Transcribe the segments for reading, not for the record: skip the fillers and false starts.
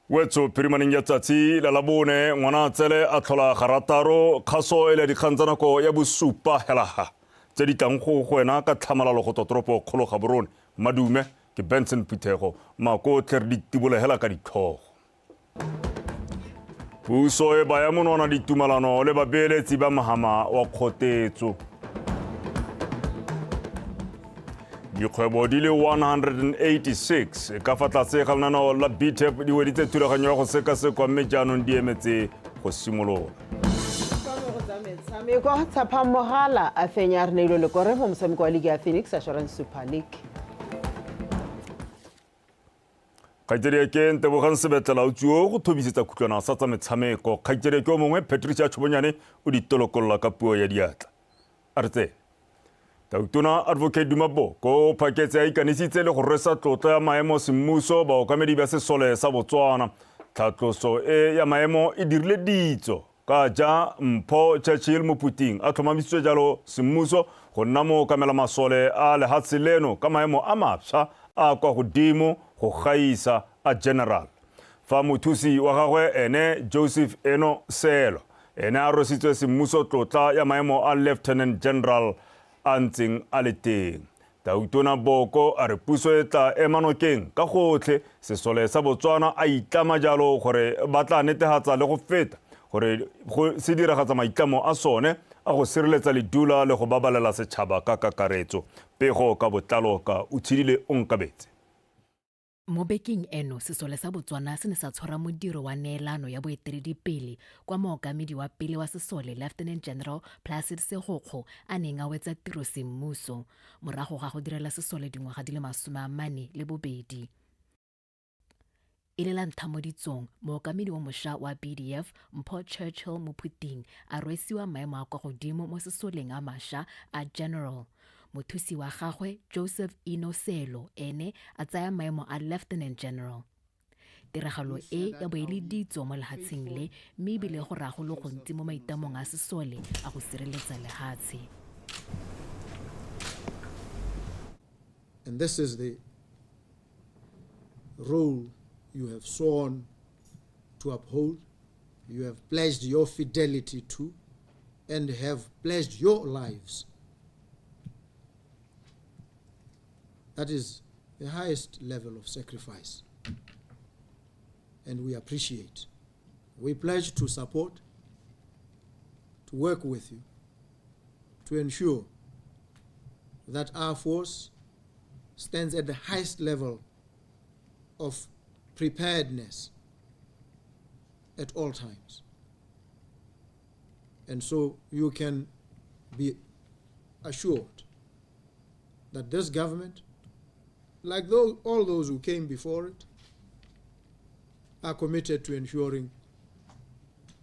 Wetso phirimaneng ya tsatsi la Labone, Ngwanaatsele a tlhola garataro kgaso e le ya dikgang tsa nako ya bosupa helaha tse di tlang go go wena ka tlhamalalo go tswa toropo kgolo Gaborone. Madume ke Benson Phuthego, makotlhe re di tibolegela ka ditlhogo. Puso e baya monwana ditumalano le babeeletsi ba mohama wa kgotetso. Dikgwebo di le 186 ka fa tlase ga lenaneo la BTEP di weditse thulaganyo ya go sekasekwa mme jaanong di emetse go simolola. Metshameko Tshapha Mogala a fenya Reneilwe Lekore mo motshameko wa ligi ya Phoenix Assurance Super League. Kgaitsedi ke Ntebogang Sebetlela o tsuo go thobisetsa khutlwana sa tsa metshameko. Kgaitsedi ke o mongwe Patricia Tshobonyane o di tolokolola ka puo ya diatla. A re tsene. Tautona Advocate Duma Boko o phaketse a ikanisitse le go rwesa tlotlo ya maemo semmuso baokamedi ba sesole sa Botswana. Tlhatloso e ya maemo e dirile ditso Ka ja Mpho Churchill Mophuting a tlhomamisitswe jalo semmuso go nna mookamela masole a lehatshe leno ka maemo a mafsha a kwa godimo go gaisa a general. Fa mothusi wa gagwe ene Joseph Eno Seelo ene a rwesitswe semmuso tlotla ya maemo a Lieutenant General a ntseng a le teng. Tautona Boko a re puso e tla ema nokeng ka gotlhe sesole sa Botswana a itlama jalo gore ba tla netehatsa le go feta gore go se diragatsa maitlamo a sone a go sireletsa ledula le go babalela setšhaba ka kakaretso. Pego ka botlalo ka Otshidile Onkabetse. Mo bekeng eno, sesole sa Botswana se ne sa tshwara modiro wa neelano ya boeteledipele kwa mookamedi wa pele wa sesole Lieutenant General Placid Segokgo a neng a wetsa tiro semmuso morago ga go direla sesole dingwaga di le 42. E le la ntlha mo ditsong, mookamedi o mošwa wa BDF, Mpho Churchill Mophuting, a rwesiwa maemo a kwa godimo mo sesoleng a mašwa a General. Mothusi wa gagwe, Joseph Ino Seelo, ene a tsaya maemo a Lieutenant General. Tiragalo e ya bo e le ditso mo lehatsheng le mme ebile go raya go le gontsi mo maitamong a sesole a go sireletsa lehatshe. And this is the role you have sworn to uphold, you have pledged your fidelity to, and have pledged your lives. That is the highest level of sacrifice. And we appreciate. We pledge to support, to work with you, to ensure that our force stands at the highest level of preparedness at all times. And so you can be assured that this government, like those, all those who came before it, are committed to ensuring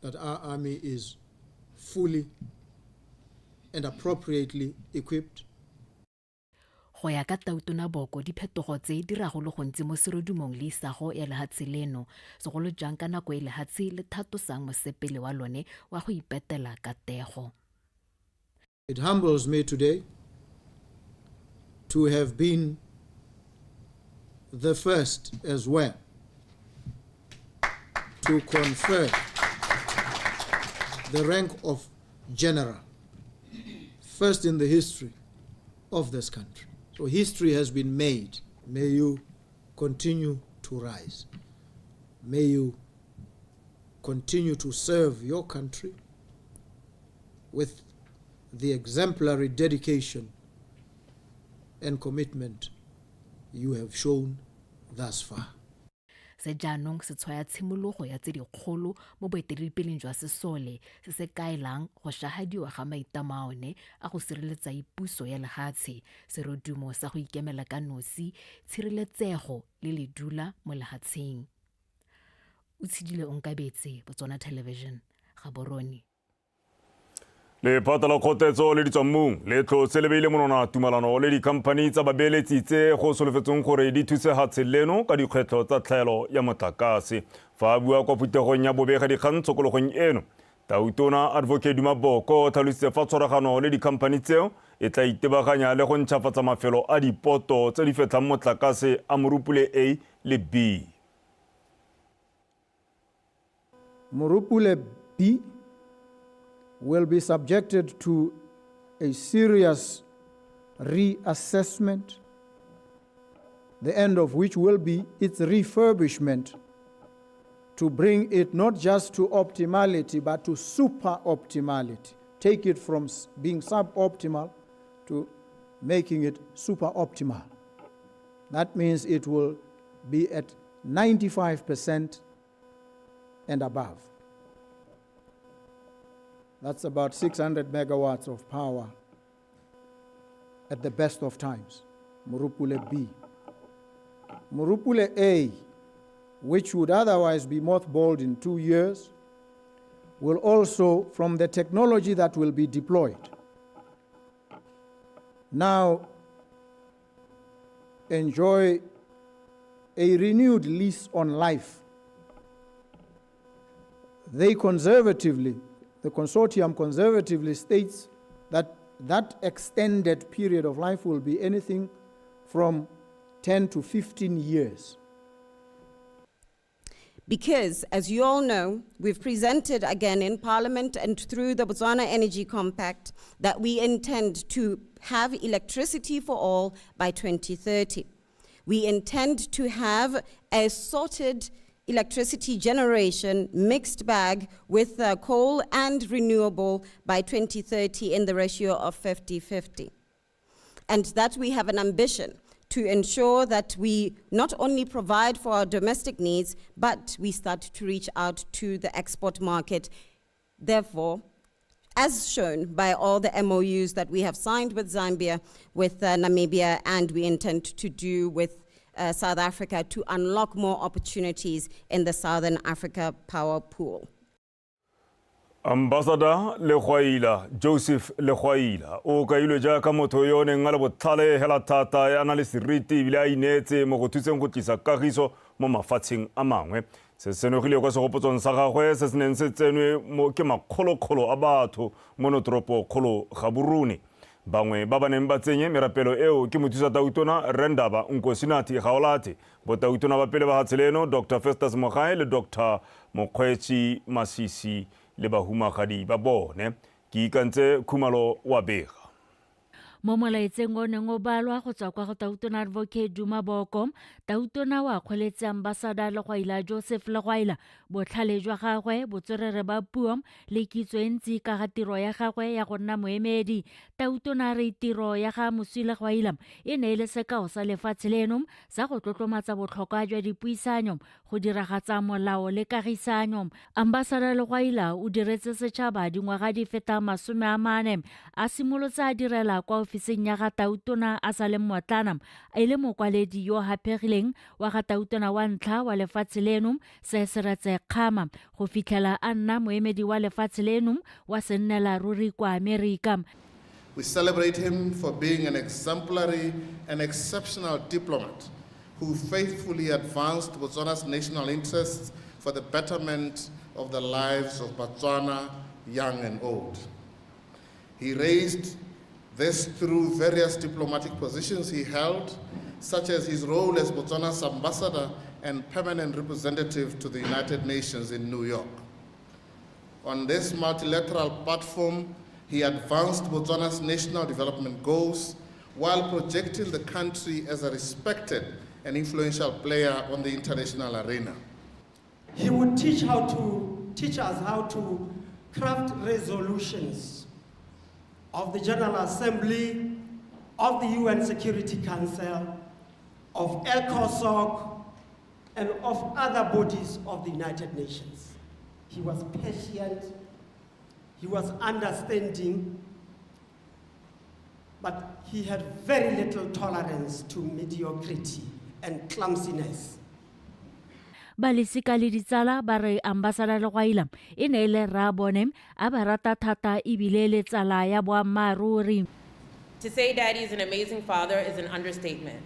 that our army is fully and appropriately equipped. Go ya ka Tautona Boko, diphetogo tse di ra go le gontsi mo serodumong le isago ya lehatshe leno, segolo jang ka nako e lehatshe le thatosang mosepele wa lone wa go ipetela katego. It humbles me today to have been the first as well to confer the rank of general, first in the history of this country. So history has been made. May you continue to rise. May you continue to serve your country with the exemplary dedication and commitment you have shown thus far. Se jaanong se tshwaya tshimologo ya tse dikgolo mo boeteledipeleng jwa sesole se se kaelang go shahadiwa ga maitlamo a one a go sireletsa ipuso ya lehatshe, serodumo sa go ikemela ka nosi, tshireletsego le ledula mo lehatsheng. Otshidile Onkabetse, Botswana Television, Gaborone. Lephata la Kgotetso le Ditswammung le tlotse le beile monwana tumalano le dikhamphani tsa babeeletsi tse go solofetsweng gore di thuse hatshe leno ka dikgwetlho tsa tlhaelo ya motlakase. Fa a bua kwa phuthegong ya bobegadikgang tshokologong eno, Tautona Advocate Duma Boko o tlhalositse fa tshwaragano le dikhamphani tseo e tla itebaganya le go ntšhafatsa mafelo a dipoto tse di fetlhang motlakase a Morupule A le B. Morupule B will be subjected to a serious reassessment, the end of which will be its refurbishment to bring it not just to optimality but to super optimality. Take it from being suboptimal to making it super optimal. That means it will be at 95% and above. That's about 600 megawatts of power at the best of times. Morupule B. Morupule A, which would otherwise be mothballed in 2 years, will also, from the technology that will be deployed, now enjoy a renewed lease on life. The consortium conservatively states that that extended period of life will be anything from 10 to 15 years. Because, as you all know, we've presented again in Parliament and through the Botswana Energy Compact that we intend to have electricity for all by 2030. We intend to have a sorted electricity generation mixed bag with coal and renewable by 2030 in the ratio of 50-50. And that we have an ambition to ensure that we not only provide for our domestic needs, but we start to reach out to the export market. Therefore, as shown by all the MOUs that we have signed with Zambia, with Namibia, and we intend to do with South Africa to unlock more opportunities in the Southern Africa Power Pool. Ambassador Legwaila, Joseph Legwaila, o kailwe jaaka motho yo o neng a le botlhale hela thata, a na le seriti ebile a ineetse mo go thuseng go tlisa kagiso mo mafatsheng a mangwe. Se senogile kwa segopotsong sa gagwe se se neng se tsenwe mo ke makgolokgolo a batho mo notoropokgolo Gaborone. Bangwe ba ba neng ba tsenye merapelo eo ke mothusa tautona Rre Ndaba Nkosinathi Gaolathe, botautona ba pele ba lefatshe leno Doctor Festus Mogae le Doctor Mokgweetsi Masisi le bahumagadi ba bone. Ke ikantse Khumalo wa bega. Mo molaetseng o neng o balwa go tswa kwa go Tautona Advocate Duma Boko, Tautona wa kgoletse Ambassador Legwaila Joseph Legwaila botlhale jwa gagwe, botswerere ba puo le kitso e ntsi ka ga tiro ya gagwe ya go nna moemedi. Tautona a re tiro ya ga moswi Legwaila e ne e le sekao sa lefatshe leno sa go tlotlomatsa botlhokwa jwa dipuisanyo, go diragatsa molao le kagisanyo. Ambassador Legwaila o diretse setšhaba dingwaga di feta masome a mane, a simolotse a direla kwa ofising ya ga Tautona a sa le mmotlana, e le mokwaledi yo haphegileng wa ga Tautona wa ntlha wa lefatshe leno se Seretse Khama, go fitlhela a nna moemedi wa lefatshe leno wa sennela ruri kwa Amerika. We celebrate him for being an exemplary and exceptional diplomat who faithfully advanced Botswana's national interests for the betterment of the lives of Botswana, young and old. He raised this through various diplomatic positions he held, such as his role as Botswana's ambassador and permanent representative to the United Nations in New York. On this multilateral platform, he advanced Botswana's national development goals while projecting the country as a respected and influential player on the international arena. He would teach us how to craft resolutions of the General Assembly, of the UN Security Council, of ECOSOC, and of other bodies of the United Nations. He was patient, he was understanding, but he had very little tolerance to mediocrity and clumsiness. Ba lesika le ditsala ba re Ambassador Legwaila e ne e le rraabone, a ba rata thata ebile le tsala ya boammaaruri. To say Daddy is an amazing father is an understatement.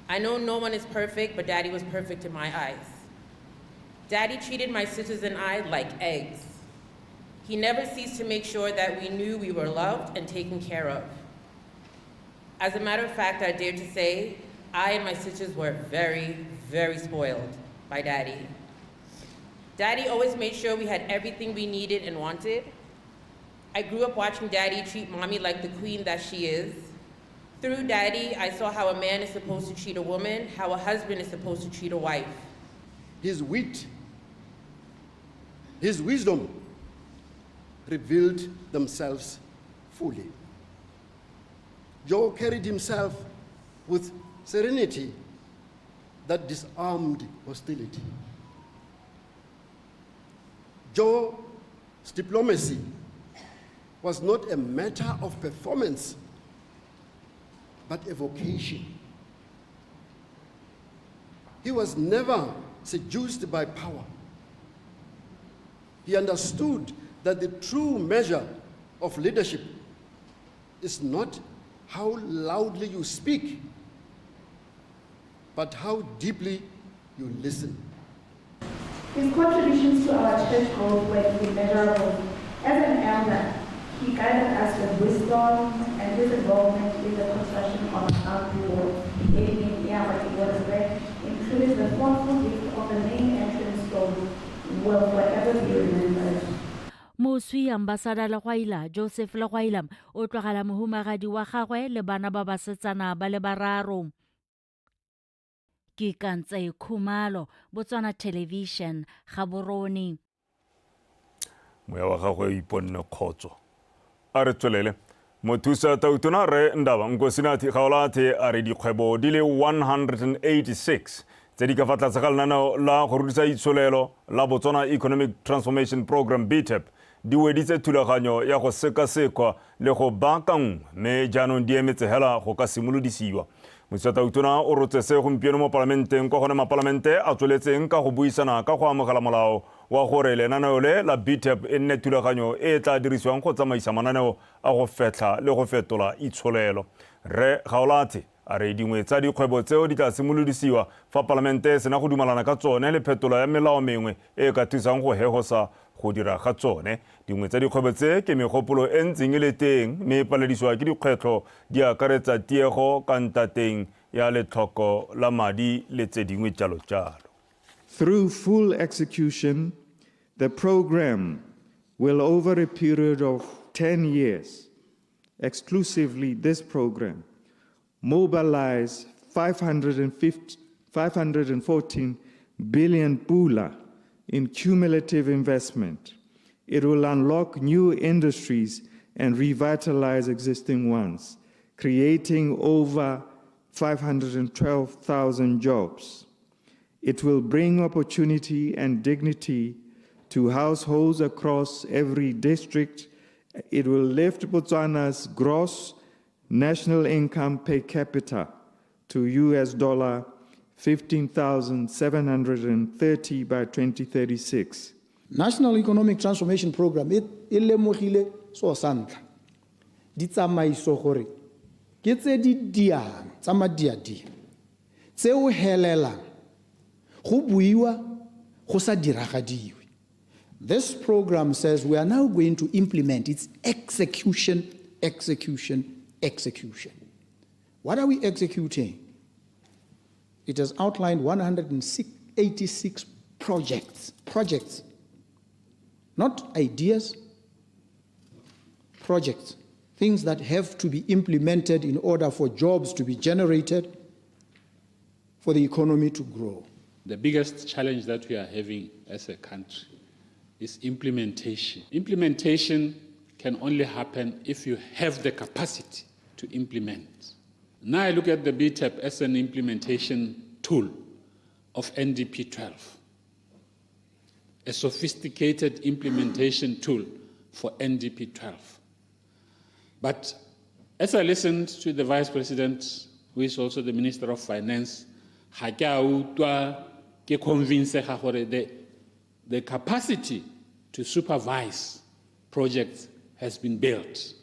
I know no one is perfect, but Daddy was perfect in my eyes. Daddy treated my sisters and I like eggs. He never ceased to make sure that we knew we were loved and taken care of. As a matter of fact, I dare to say, I and my sisters were very, very spoiled by Daddy. Daddy always made sure we had everything we needed and wanted. I grew up watching Daddy treat Mommy like the queen that she is. Through Daddy, I saw how a man is supposed to treat a woman, how a husband is supposed to treat a wife. His wit, his wisdom revealed themselves fully. Joe carried himself with serenity that disarmed hostility. Joe's diplomacy was not a matter of performance, but a vocation. He was never seduced by power. He understood that the true measure of leadership is not how loudly you speak, but how deeply you listen. His contributions to our church growth were immeasurable. As an elder, he guided us with wisdom and his involvement in the construction of our ward, including the thoughtful gift of the main entrance stone, will forever be remembered. Moswi Ambassador Legwaila Joseph Legwaila o tlogela mohumagadi wa gagwe le bana ba basetsana ba le bararo. Ke Kantse Khumalo, Botswana Television, Gaborone. Moya wa gagwe o iponne kgotso. A re tswelele. Mothusa Tautona Rre Ndaba Nkosinathi Gaolathe a re dikgwebo di le 186 tse di ka fa tlase ga lenaneo la go rudisa itsholelo la Botswana Economic Transformation Programme BTEP di weditse thulaganyo ya go sekasekwa le go baakangwa mme jaanong di emetse hela go ka simolodisiwa. Mothusa Tautona o rotse se gompieno mo palamenteng kwa gone mapalamente a tsweletseng ka go buisana ka go amogela molao wa gore lenaneo le la BTEP e nne thulaganyo e e tla dirisiwang go tsamaisa mananeo a go fetlha le go fetola itsholelo. Rre Gaolathe a re dingwe tsa dikgwebo tseo di tla simolodisiwa fa palamente e sena go dumalana ka tsone le phetolo ya melao mengwe e e ka thusang go hehosa go dira ga tsone. Dingwe tsa dikgwebo tse ke megopolo e ntseng e le teng mme e paledisiwa ke dikgwetlho di akaretsa tiego ka ntateng ya letlhoko la madi le tse dingwe jalo jalo. Through full execution, the program will, over a period of 10 years, exclusively this program, mobilize 514 billion pula in cumulative investment. It will unlock new industries and revitalize existing ones, creating over 512,000 jobs. It will bring opportunity and dignity to households across every district. It will lift Botswana's gross national income per capita to US dollar 15,730 by 2036. National Economic Transformation Program e e lemogile so sa ntlha ditsamaiso gore ke tse di diang tsa madiadia tse o helelang go buiwa go sa diragadiwe. This program says we are now going to implement its execution, execution, execution. What are we executing? It has outlined 186 projects, projects, not ideas, projects, things that have to be implemented in order for jobs to be generated, for the economy to grow. The biggest challenge that we are having as a country is implementation. Implementation can only happen if you have the capacity to implement. Now I look at the BTEP as an implementation tool of NDP 12, a sophisticated implementation tool for NDP 12. But as I listened to the Vice President, who is also the Minister of Finance, ga ke a utlwa ke convincega gore the capacity to supervise projects has been built.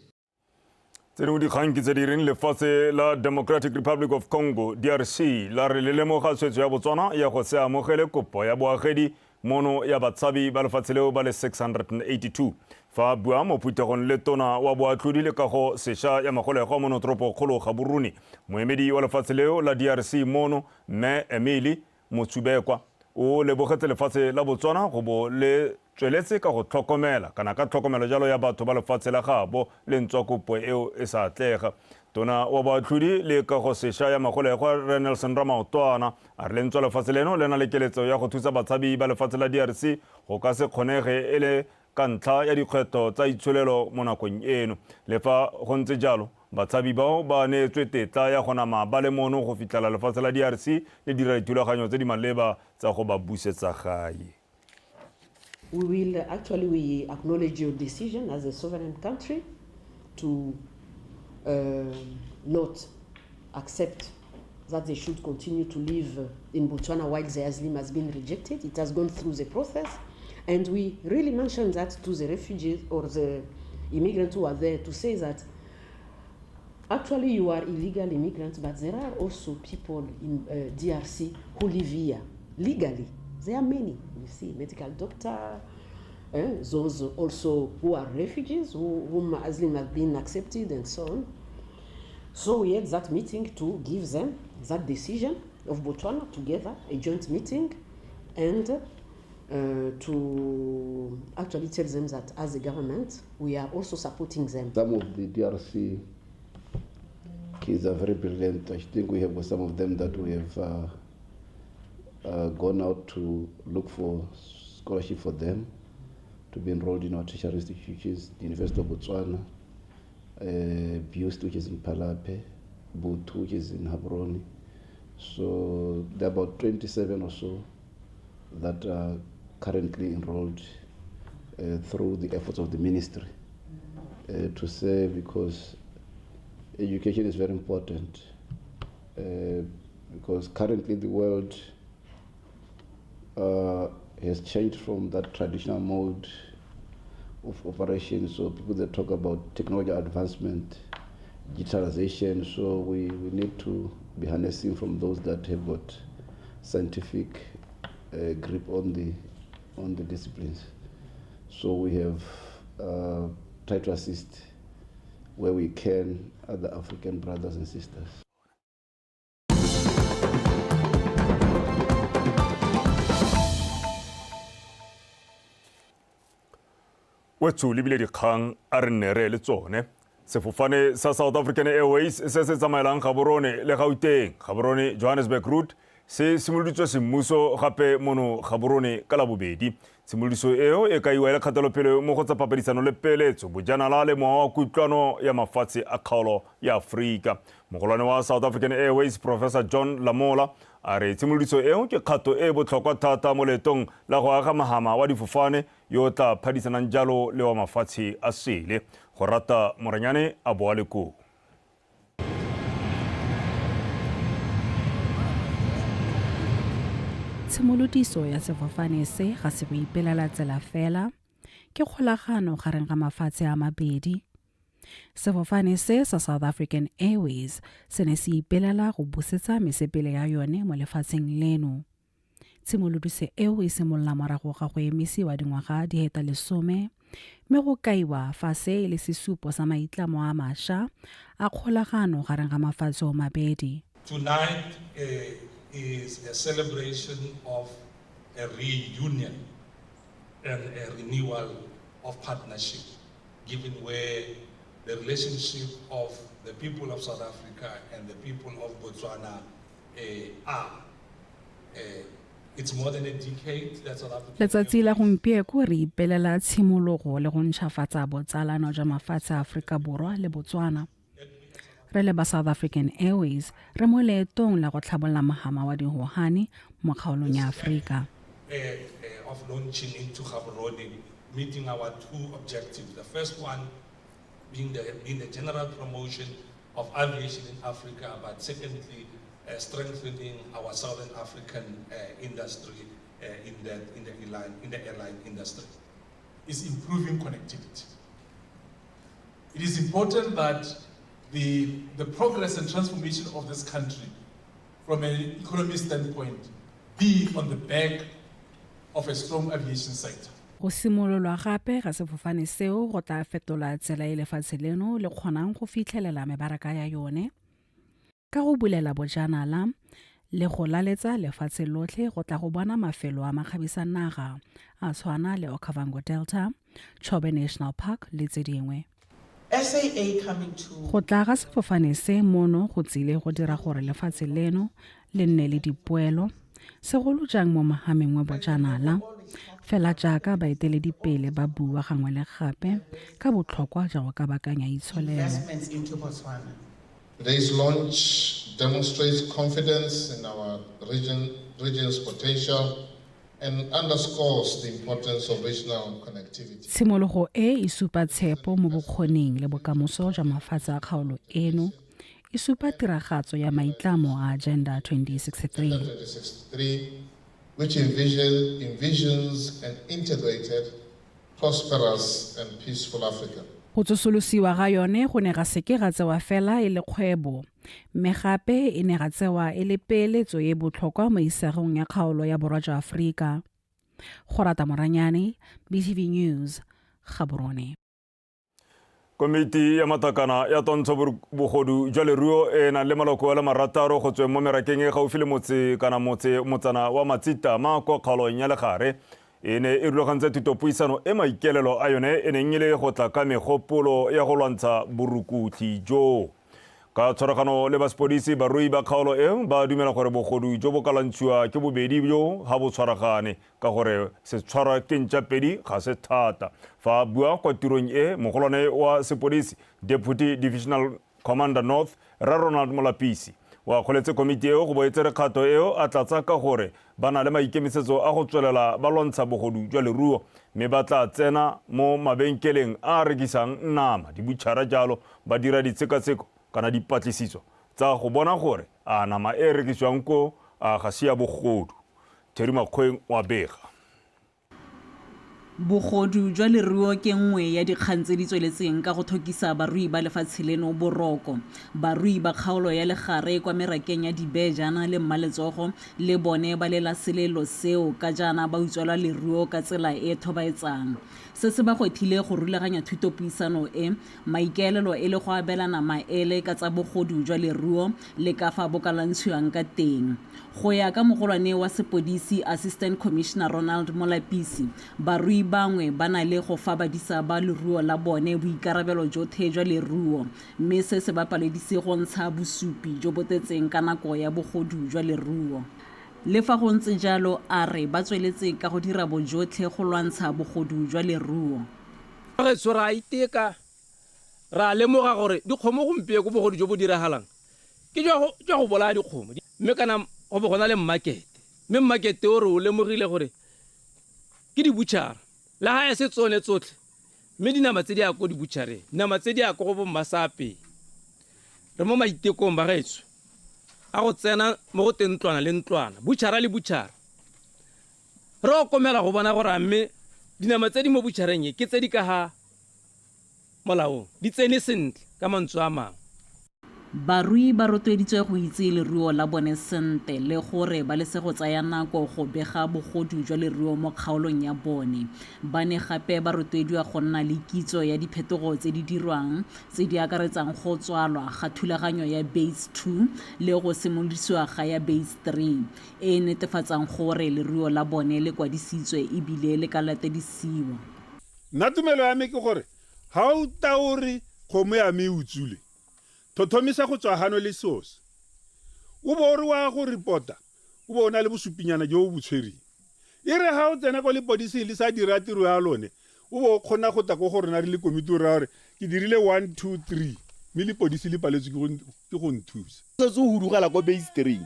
Tse dingwe dikgang ke tse di reng lefatshe la Democratic Republic of Congo DRC la re le lemoga tshwetso ya Botswana ya go se amogele kopo ya boagedi mono ya batshabi ba lefatshe leo ba le 682. Fa a bua mo phuthegong le tona wa boatlhodi le kago sesha ya magolegwa mono toropokgolo Gaborone, moemedi wa lefatshe leo la DRC mono Mme Emily Motshubekwa O lebogetse lefatshe la Botswana go bo le tsweletse ka go tlhokomela kana ka tlhokomelo jalo ya batho ba lefatshe la gaabo le ntswa kopo eo e sa atlega. Tona wa Boatlhodi le Kago Sesha ya Magolegwa Rre Nelson Ramaotwana a re le ntswa lefatshe leno le na le keletso ya go thusa batshabi ba lefatshe la DRC go ka se kgonege e le ka ntlha ya dikgwetlho tsa itsholelo mo nakong eno. Le fa go ntse jalo, batshabi bao ba neetswe tetla ya go nama ba le mono go fitlhela lefatshe la DRC le dira dithulaganyo tse di maleba tsa go ba busetsa gae. We will actually we acknowledge your decision as a sovereign country to not accept that they should continue to live in Botswana while the asylum has been rejected. It has gone through the process. And we really mentioned that to the refugees or the immigrants who are there to say that actually you are illegal immigrants, but there are also people in DRC who live here legally. There are many, you see, medical doctor, those also who are refugees, whom asylum have been accepted and so on. So we had that meeting to give them that decision of Botswana together, a joint meeting, and to actually tell them that as a government, we are also supporting them. Some of the DRC kids are very brilliant. I think we have some of them that we have gone out to look for scholarship for them to be enrolled in our tertiary institutions, the University of Botswana, BIUST, which is in Palapye, Botho, which is in Gaborone. So there are about 27 or so that are currently enrolled through the efforts of the ministry to say, because education is very important, because currently the world has changed from that traditional mode of operation. So people that talk about technology advancement, digitalization, so we need to be harnessing from those that have got scientific grip on the disciplines. So we have tried to assist where we can other African brothers and sisters. Wetso lebile dikgang a re nne re le tsone. Sefofane sa South African Airways se se tsamaelang Gaborone le Gauteng, Gaborone Johannesburg route, se simoloditswe semmuso gape mono Gaborone ka Labobedi. Tshimolodiso eo e kaiwa e le kgatelopele mo go tsa papadisano le peeletso, bojanala le mowa wa kutlwano ya mafatshe a kgaolo ya Aforika. Mogolwane wa South African Airways Professor John Lamola a re tshimolodiso eo ke kgato e e botlhokwa thata mo leetong la go aga mahama wa difofane yo o tla phadisanang jalo le wa mafatshe a sele. Go rata Moranyane a boa le koo. Tshimolodiso ya sefofane se ga se go ipelela tsela fela, ke kgolagano gareng ga mafatshe a mabedi. Sefofane se sa South African Airways se ne se ipelela go busetsa mesepele ya yone mo lefatsheng leno. Tshimolodiso eo e simolola morago ga go emisiwa dingwaga di heta 10, mme go kaiwa fa se e le sesupo sa maitlamo a mašwa a kgolagano gareng ga mafatshe o mabedi. Tonight is a celebration of a reunion and a renewal of partnership, given where the relationship of the people of South Africa and the people of Botswana are. It's more than a decade that South Africa. Letsatsi la gompieko re ipelela tshimologo le go ntšhafatsa botsalano jwa mafatshe a Aforika Borwa le Botswana. Re le ba South African Airways re mo leetong la go tlhabolola mohama wa dihohane mo kgaolong ya Aforika. Of launching into Gaborone, meeting our two objectives. The first one being the general promotion of aviation in Africa, but secondly, strengthening our Southern African industry in the airline industry. Is improving connectivity. It is important that the progress and transformation of this country, from an economic standpoint, be on the back of a strong aviation sector. Go simololwa gape ga sefofane seo go tla fetola tsela e lefatshe leno le kgonang go fitlhelela mebaraka ya yone. Ka go bulela bojanala Le go laletsa lefatshe lotlhe go tla go bona mafelo a makgabisanaga a tshwana le Okavango Delta, Chobe National Park le tse dingwe. SAA coming to Go tla ga sefofane se mono go tsile go dira gore lefatshe leno le nne le dipoelo, segolo jang mo mohameng wa bojanala, fela jaaka baeteledipele ba bua gangwe le gape ka botlhokwa jwa go kabakanya itsholelo. investments into Botswana. Today's launch demonstrates confidence in our region, region's potential and underscores the importance of regional connectivity. Tshimologo e e supa tshepo mo bokgoning le bokamoso jwa mafatshe a kgaolo eno, e supa tiragatso ya maitlamo a Agenda 2063. 2063, which envisions an integrated, prosperous, and peaceful Africa. Go tsosolosiwa ga yone go ne ga seke ga tsewa fela e le kgwebo, mme gape e ne ga tsewa e le peeletso e e botlhokwa mo isagong ya kgaolo ya Borwa jwa Aforika. Gorata Moranyane, BTV News, Gaborone. Komiti ya matakana ya twantsho bogodu jwa leruo e nang le maloko a le marataro go tsweng mo merakeng e gaufi le motse kana motse motsana wa Matsitama kwa kgaolong ya Legare e ne e rulagantse thutopuisano e maikaelelo a yone e neng e le go tla ka megopolo ya go lwantsha borukutlhi jo. Ka tshwaragano le ba sepodisi, barui ba kgaolo e ba dumela gore bogodu jo bo ka lwantshiwa ke bobedi jo ga bo tshwaragane ka gore se tshwarwa ke ntša pedi ga se thata. Fa a bua kwa tirong e, mogolwane wa sepodisi, Deputy Divisional Commander North, Rre Ronald Molapisi, o akgoletse komiti eo go bo e tsere kgato eo, a tlatsa ka gore ba na le maikemisetso a go tswelela ba lwantsha bogodu jwa leruo mme ba tla tsena mo mabenkeleng a a rekisang nama, dibutšhara jalo, ba dira ditshekatsheko kana dipatlisiso tsa go bona gore a nama e rekisiwang koo a ga se ya bogodu. Terry Makgoeng wa bega. Bogodu jwa leruo ke nngwe ya dikgang tse di tsweletseng ka go thokisa barui ba lefatshe leno boroko. Barui ba kgaolo ya Legare kwa merakeng ya Dibejana le Mmaletsogo le bone ba lela selelo seo ka jaana ba utswelwa leruo ka tsela e e thobaetsang. Se se ba gwetlhile go rulaganya thutopuisano e, maikaelelo e le go abelana maele ka tsa bogodu jwa leruo le ka fa bo ka lwantshiwang ka teng. Go ya ka mogolwane wa sepodisi Assistant Commissioner Ronald Molapisi, barui bangwe ba na le go fa badisa ba leruo la bone boikarabelo jothe jwa leruo mme se se ba paledise go ntsha bosupi jo bo tletseng ka nako ya bogodu jwa leruo. Le fa go ntse jalo, a re ba tsweletse ka go dira bojotlhe go lwantsha bogodu jwa leruo. Bagaetsho, re a iteka, re a lemoga gore dikgomo gompieko bogodu jo bo diragalang ke jwa go bolaya dikgomo, mme kana go bo go na le mmakete, mme mmakete o re o lemogile gore ke dibutšhara, le ga e se tsone tsotlhe, mme dinama tse di ya ko dibutšhareng, dinama tse di ya ko go bommasaapeng. Re mo maitekong bagaetsho a go tsena mo go teng ntlwana le ntlwana, butšhara le butšhara, re okomela go bona gore a mme dinama tse di mo butšhareng e ke tse di ka ga molaong, di tsene sentle, ka mantswe a mangwe. Barui ba rotloeditswe go itse leruo la bone sente le gore ba lese go tsaya nako go bega bogodu jwa leruo mo kgaolong ya bone. Ba ne gape ba rotloediwa go nna le kitso ya diphetogo tse di dirwang tse di akaretsang go tswalwa ga thulaganyo ya Base 2 le go simolodisiwa ga ya Base 3 e e netefatsang gore leruo la bone le kwadisitswe e bile le ka latedisiwa. Nna tumelo ya me ke gore ha o ta o re kgomo ya me e utswile, thothomisa go tswa hano le source. O bo o re wa go reporta, o bo o na le bosupinyana jo o bo tshwereng. E re ha o tsena ko lepodising le sa dira tiro ya lone, o bo o kgona go tla ko go rona re le komiti o raya gore ke dirile one, two, three, mme lepodisi le paletswe ke go nthusa. O setse o hudugela ko base three,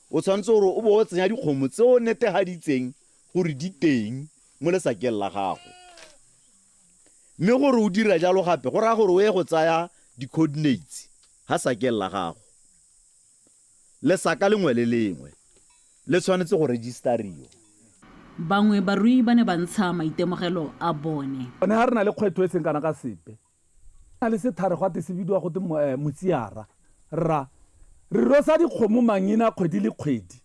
o tshwanetse gore o bo o tsenya dikgomo tse o netehaditseng gore di teng mo lesakeng la gago. Mme gore o dira jalo gape go raya gore o ye go tsaya di-coordinates ga sakeng la gago. Lesaka lengwe le lengwe le tshwanetse go registeriwa. Bangwe barui ba ne ba ntsha maitemogelo a bone. Gone ga re na le kgwetho e seng kana ka sepe. Na le sethare gwa te se bidiwa go te motsiara. Rra, re rosa dikgomo mangina kgwedi le kgwedi.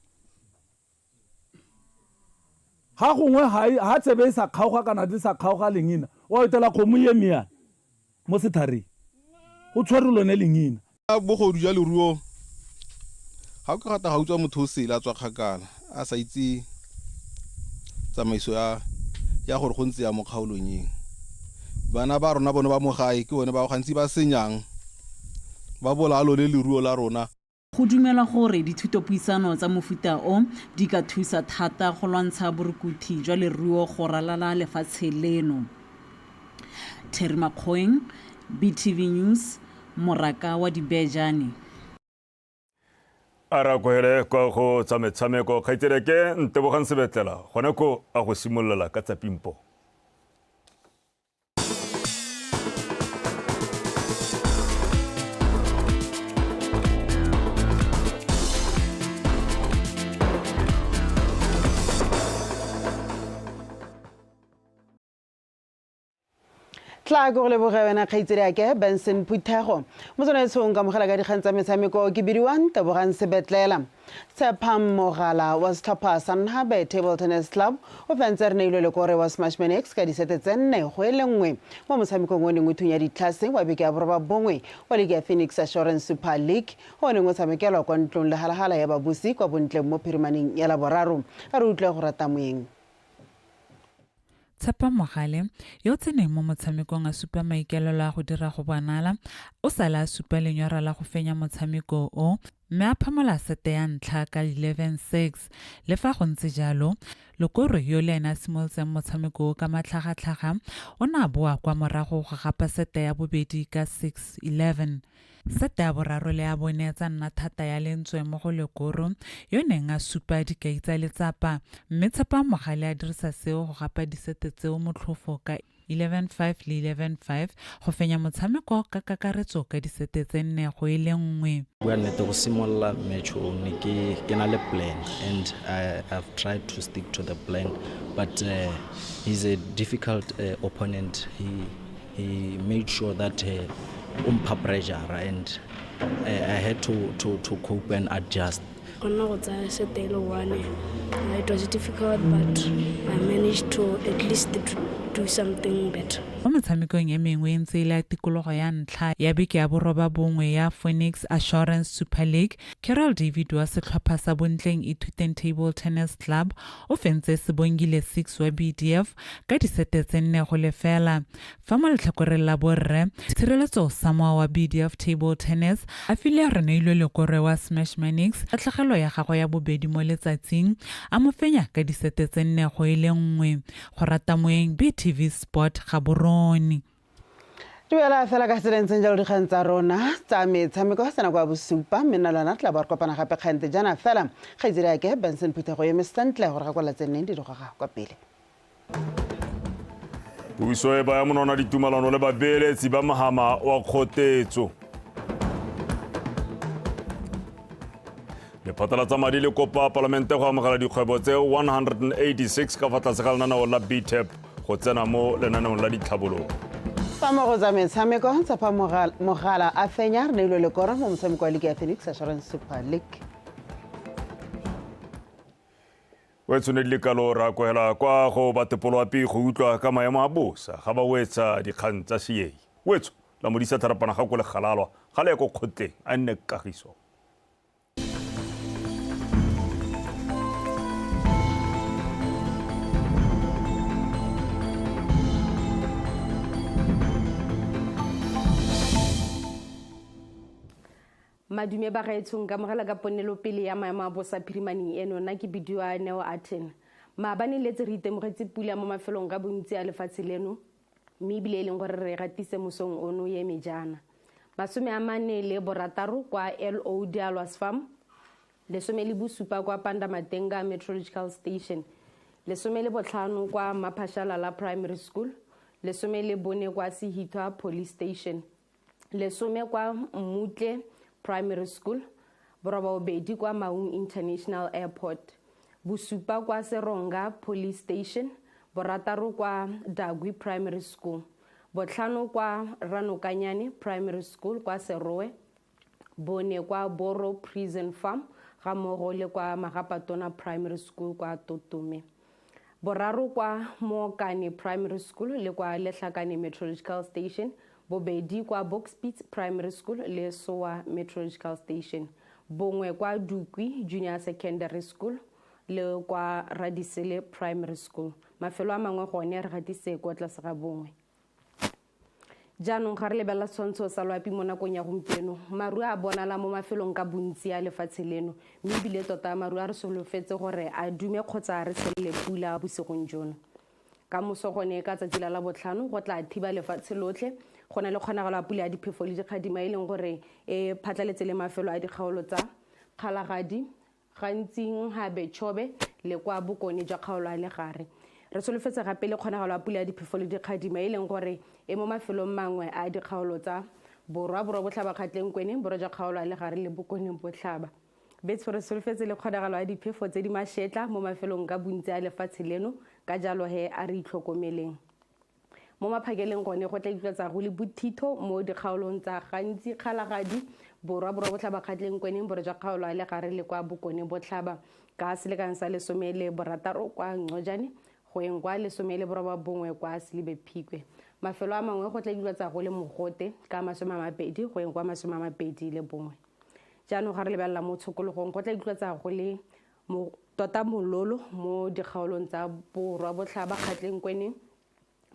Ga gongwe ha tsebe e sa kgaoga kana di sa kgaoga lengina, wa etela kgomo ye meana mo sethareng. Go tshwere lone lengina. Bogodu jwa leruo Ga o ka gata ga utswa motho o sele a tswa kgakala a sa itse tsamaiso ya ya gore go ntse ya mo kgaolong eng. Bana ba rona bone ba mo gae ke bone ba gantsi ba senyang ba bolaya lone leruo la rona. Go dumelwa gore dithutopuisano tsa mofuta o di ka thusa thata go lwantsha borukuthi jwa leruo go ralala lefatshe leno. Terry Makgoeng, BTV News, moraka wa Dibejane. A re akohele kwa go tsa metshameko kgaitsedi ke Ntebogang Sebetlela gone ko a go simolola ka tsa pimpo. Tla ko go leboge wena kgaitsedi ake Benson Phuthego. Mo tsamaisong ka mogela ka dikgang tsa metshameko ke bidiwang Tebogang Sebetlela. Tshepang Mogala wa setlhopha sa Nhabe Table Tennis Club o fentse re neilwe lekore wa Smashman X ka disete tse 4 go e le 1 mo motshamekong o neng o thunya ditlhase wa beke ya 9 wa ligi ya Phoenix Assurance Super League o neng o tshamekelwa kwa ntlong lehalahala ya babusi kwa Bontleng mo phirimaneng ya Laboraro. A re utlwe go rata moeng. Tshepa Mogale, yo o tseneng mo motshamekong a supa maikaelelo a go dira go bonala, o sale a supa lenyora la go fenya motshameko o, mme a phamola sete ya ntlha ka 11-6. Le fa go ntse jalo, Lokoro, yo le ene a simolotseng motshameko o ka matlhagatlhaga, o ne a boa kwa morago go gapa sete ya bobedi ka 6-11. Sete ya boraro le ya bone tsa nna thata ya lentswe mo go Lekoro, yo neng a supa dikai tsa letsapa, mme Tshepang Mogale a dirisa seo go gapa disete tseo motlhofo ka 11-5 le 11-5 go fenya motshameko ka kakaretso ka disete tse nne go e le nngwe. Bua nnete, go simolola match o ne ke ke na le plan and I have tried to stick to the plan, but he's a difficult opponent. He he made sure that o mpha pressure and I had to cope and adjust. Kgona go tsaya sete e le one. It was difficult, but I managed to at least to do something better. Mo metshamekong e mengwe e ntse e le ya tikologo ya ntlha ya beke ya 9 ya Phoenix Assurance Super League, Carol David wa setlhopha sa Bontleng Ithuteng Table Tennis Club o fentse Sebongile 6 wa BDF ka disete tse 4 go lefela. Fa mo letlhakoreng la borre, Tshireletso Samoa wa BDF Table Tennis a file Reneilwe Lekore wa Smash Manix tatlhegelo ya gagwe ya bobedi mo letsatsing, a mo fenya ka disete tse 4 go e le 1. Go rata moeng BTV Sport Gaborone. Duela fela ka tsela e ntseng jalo dikgang tsa rona tsa metshameko sa nako ya bosupa, mme nna le wena tla bo re kopana gape kgante jaana fela. Kgaitsedi ake Benson Phuthego e eme sentle gore ga kwala tse nneng di goga kwa pele. Puso e baya monwana ditumalano le babeeletsi ba mohama wa kgotetso. Lephata la tsa madi le kopa palamente go amogela dikgwebo tse 186 ka fa tlase ga lenaneo la BTEP go tsena mo lenaneong la ditlhabologo. Fa mo go tsa metshameko, Tshepa Mogala a fenya re neilwe lekoro mo motshameko wa ligi ya Phoenix Assurance Super League. O tshwane di le kalo ra kwela kwa go batepoloapi go utlwa ka maemo a bosa ga ba wetsa dikgang tsa seei. Wetso la modisa tharapana ga ko le galalwa ga le ya ko kgotleng a nne kagiso. Madume bagaetsho, nka amogela ka ponelopele ya maemo a bosa phirimaneng eno. Nna ke bidiwa Neo Aten. Maabane letse re itemogetse pula mo mafelong ka bontsi a lefatshe leno, mme ebile e leng gore re gatise mosong ono e eme jaana. 46 kwa LO Dialwas Farm, 17 kwa Pandamatenga Meteorological Station, 15 kwa Maphashalala Primary School, 14 kwa Sehithwa Police Station, 10 kwa Mmutle Primary School, 82 kwa Maung International Airport, 7 kwa Seronga Police Station, 6 kwa Dagwi Primary School, 5 kwa Ranokanyane Primary School kwa Serowe, 4 kwa Boro Prison Farm ga mmogo le kwa Magapatona Primary School kwa Totome, 3 kwa Mookane Primary School le kwa Lehlakane Meteorological Station, 2 kwa Bokspits Primary School le Sowa Meteorological Station, Bongwe kwa Dukwi Junior Secondary School le kwa Radisele Primary School. Mafelo a mangwe gone re gatise kwa tlase ga bongwe. Jaanong ga re lebelela setshwantsho sa loapi mo nakong ya gompieno, maru a bonala mo mafelong ka bontsi a lefatshe leno, mme ebile tota maru a re solofetse gore a dume kgotsa a re tshelele pula bosigong jono. Ka moso gone ka tsatsi la Labotlhano go tla thiba lefatshe lotlhe go na le kgonagalo ya pula ya diphefo le dikgadima e leng gore e phatlaletse le mafelo a dikgaolo tsa Kgalagadi, Gantsi Nhabe Chobe le kwa bokone jwa kgaolo ya Legare. Re solofetse gape le kgonagalo ya pula ya diphefo le dikgadima e leng gore e mo mafelong mangwe a dikgaolo tsa Borwa, Borwa Botlhaba Kgatleng Kweneng, Borwa jwa kgaolo ya Legare le Bokone Botlhaba. Betsho re solofetse le kgonagalo ya diphefo tse di mashetla mo mafelong ka bontsi a lefatshe leno, ka jalo he a re itlhokomeleng. Mo maphakeleng gone go tla utlwatsa go le bothitho mo dikgaolong tsa Gantsi, Kgalagadi, Borwa, Borwa Botlhaba, Kgatleng, Kweneng, Borwa jwa kgaolo ya Legare le kwa Bokone Botlhaba ka selekanyo sa 16 kwa Ncojane go yeng kwa 19 kwa Selibe Phikwe. Mafelo a mangwe go tla utlwatsa go le mogote ka 20 go yeng kwa 21. Jaanong ga re lebelela mo tshokologong go tla utlwatsa go le tota mololo mo dikgaolong tsa Borwa Botlhaba, Kgatleng, Kweneng,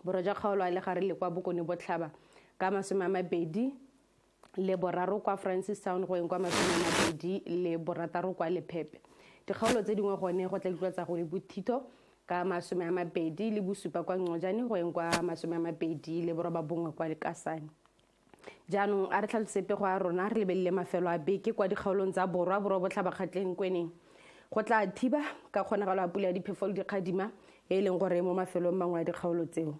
Borwa jwa kgaolo a Legare le kwa Bokone Botlhaba ka 23 kwa Francistown go yeng kwa 26 kwa Lephepe. Dikgaolo tse dingwe gone go tla utlwatsa go le bothitho ka 27 kwa Ncojane go yeng kwa 29 kwa Lekasane. Jaanong a re tlhalose pego ya rona re lebelele mafelo a beke kwa dikgaolong tsa Borwa, Borwa Botlhaba, Kgatleng, Kweneng. Go tla thiba ka kgonagalo ya pula ya diphefo le dikgadima e e leng gore mo mafelong mangwe a dikgaolo tseo.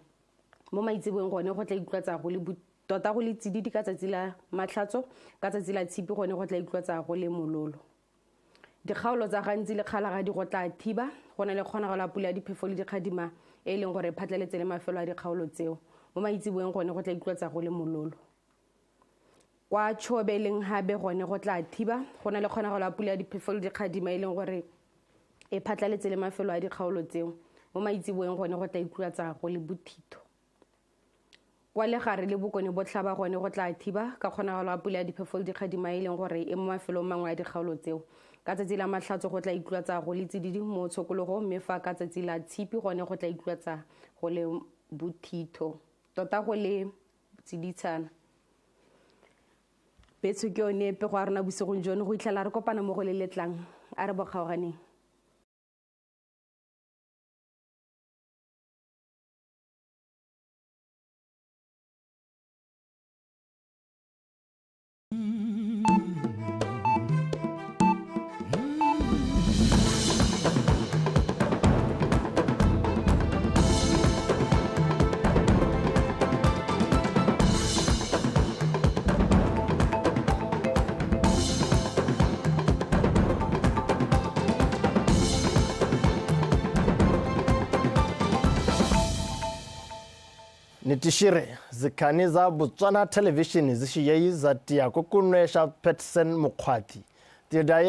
Mo maitseboeng gone go tla ikutlwatsa go le tota go le tsididi ka tsatsi la Matlhatso, ka tsatsi la Tshipi gone go tla ikutlwatsa go le mololo. Dikgaolo tsa Gantsi le Kgalagadi go tla thiba, go na le kgonagalo ya pula ya diphefo le dikgadima e e leng gore e phatlaletse le mafelo a dikgaolo tseo. Mo maitseboeng gone go tla ikutlwatsa go le mololo. Kwa Chobe le Nhabe gone go tla thiba, go na le kgonagalo ya pula ya diphefo le dikgadima e leng gore e phatlaletse le mafelo a dikgaolo tseo. Mo maitseboeng gone go tla ikutlwatsa go le bothitho. Kwa Legare le Bokone Botlhaba gone go tla thiba ka kgonagalo ya pula ya diphefo le dikgadima e leng gore e mo mafelong mangwe a dikgaolo tseo. Ka tsatsi la Matlhatso go tla ikutlwatsa go le tsididi mo tshokologong mme fa ka tsatsi la Tshipi gone go tla ikutlwatsa go le bothitho tota go le tsiditshana. Betsho ke yone pego ya rona bosigong jono go itlhela re kopana mo go le letlang a re bokgaoganeng. Nitishire zikhani za Botswana Television zishiyeyi za tiya kukunwe sha Patson Mokgwathi. Tidaye